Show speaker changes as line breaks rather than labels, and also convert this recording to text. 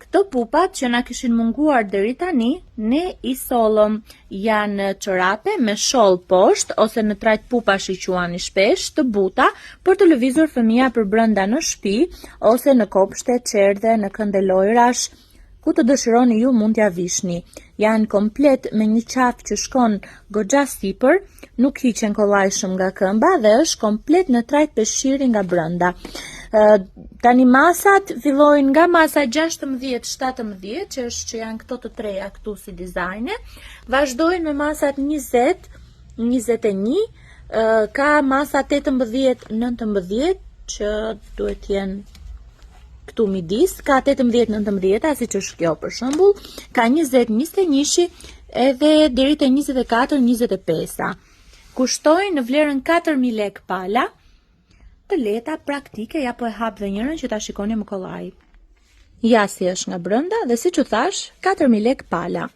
Këto pupat që na kishin munguar deri tani, ne i sollëm. Janë çorape me sholl poshtë ose në trajtë pupash i quani shpesh, të buta për të lëvizur fëmija përbrenda në shtëpi ose në kopshte, çerdhe, në kënde lojrash, ku të dëshironi ju mund t'ja vishni. Janë komplet me një qafë që shkon goxha sipër, nuk hiqen kollajshëm nga këmba dhe është komplet në trajtë peshqiri nga brenda. Tani masat fillojnë nga masa 16-17, që është që janë këto të treja këtu si dizajne, vazhdojnë me masat 20, 21, ka masa 18, 19, që duhet jenë këtu midis, ka 18, 19, siç është kjo për shembull, ka 20, 21 edhe deri te 24, 25. Kushtojnë në vlerën 4000 lekë pala, të lehta, praktike, ja po e hap dhe njërën që ta shikoni më kollaj. Ja si është nga brenda dhe siç u thash, 4000 lekë pala.